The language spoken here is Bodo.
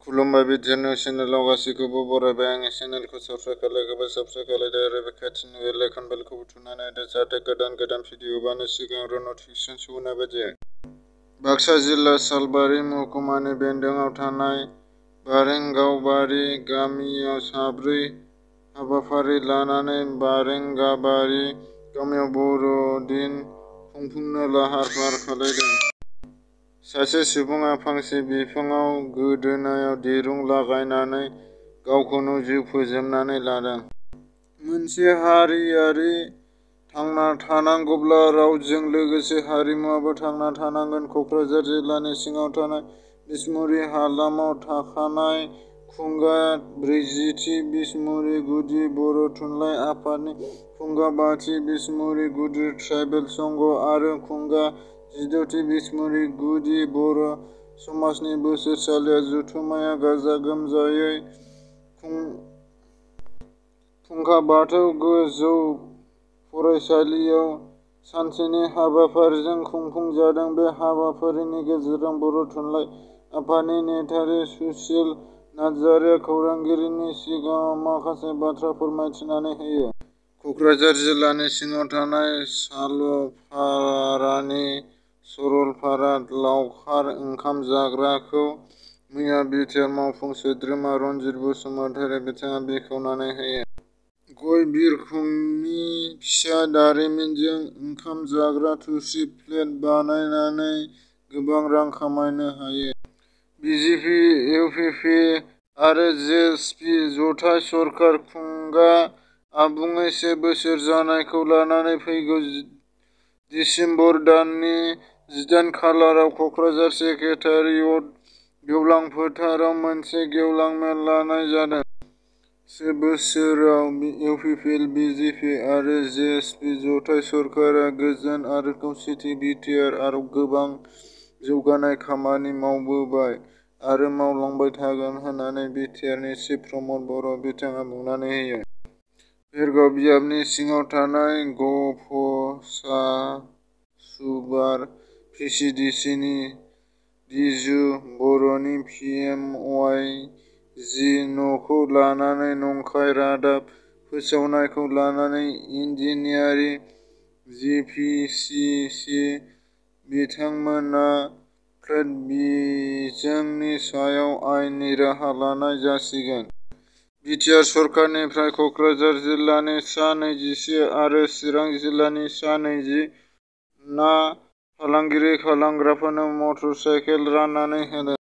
खुलुमबाय बिटिआर निउस चेनेलाव गासैखौबो बरायबाय। आंनि चेनेलखौ साबस्क्राइब खालायग्रोबाय, साबस्क्राइब खालायदो आरो बे खाथिनि बेल आइकन बेलखौबो थुनानै होदो जाहाथे गोदान भिडिअ होबानो सिगांग्रो नटिफिकेसन सौहैनाय बायदि। बाक्सा जिल्ला सालबारि महकुमानि बेन्दोंआव थानाय बारेंगावबारि गामियाव साब्रै हाबाफारि लानानै बारेंगाबारि गामियाव बर'दिन खुंफुंनो लाहार फाहार खालामदों। सासे सुबुङा फांसे बिफांआव गोदोनायाव दिरुं लागायनानै गावखौनो जिउ फोजोबनानै लादों। मोनसे हारियारि थांना थानांगौब्ला रावजों लोगोसे हारिमुआबो थांना थानांगोन। क'क्राझार जिल्लानि सिङाव थानाय बिसमुरि हालामाव थाखानाय खुंगा 40थि बिसमुरि गुदि बर' थुनलाइ आफादनि खुंगा 5थि बिसमुरि गुदि ट्राइबेल संघ आरो खुंगा 16थि बिसमुरि गुदि बर' समाजनि बोसोरसालिया जथुम्माया गाजा गोमजायै फुंखा बाथौ गोजौ फरायसालियाव सानसेनि हाबाफारिजों खुंफुंजादों। बे हाबाफारिनि गेजेरजों बर' थुनलाइ आफादनि नेहाथारि सुसिल नार्जारिया खौरांगिरिनि सिगाङाव माखासे बाथ्रा फोरमायथिनानै होयो। क'क्राझार जिल्लानि सिङाव थानाय सालपारानि सरलपारा लावखार ओंखाम जाग्राखौ मैया बिटिआर मावफुं सोद्रोमा रनजित बसुमतारि बिथाङा बेखेवनानै होयो। गय बिरखंनि फिसा दारिमिनजों ओंखाम जाग्रा थुरसि प्लेट बानायनानै गोबां रां खामायनो हायो। बिजेपि, इउपिपि आरो जेएसपि जथाय सरकार खुंगा आबुङै 1 बोसोर जानायखौ लानानै फैगौ दिसेम्बर दाननि 18 खालाराव क'क्राझार सेक्रेटारियेट गेवलां फोथाराव मोनसे गेवलां मेल लानाय जादों। 1 बोसोराव इउपिपि, बिजेपि आरो जेएसपि जथाय सरकारा गोजोन आरो खौसेथि बिटिआरआव गोबां जौगानाय खामानि मावबोबाय आरो मावलांबाय थागोन होननानै बिटिआरनि चिफ प्रमद बर' बिथाङा बुंनानै होयो। भेरगाव बियाबनि सिङाव थानाय गफसासुबार भिसिडिसिनि दिजु बर'नि पिएमवाइजि न'खौ लानानै नंखाय रादाब फोसावनायखौ लानानै इन्जिनियारिं जिपिसिसि बिथांमोना फ्लेट बिजोंनि सायाव आयेननि राहा लानाय जासिगोन। बिटिआर सरकारनिफ्राय क'क्राझार जिल्लानि सा 21 आरो चिरां जिल्लानि सा 20 ना फालांगि खालामग्राफोरनो मटर साइकेल राननानै होदों।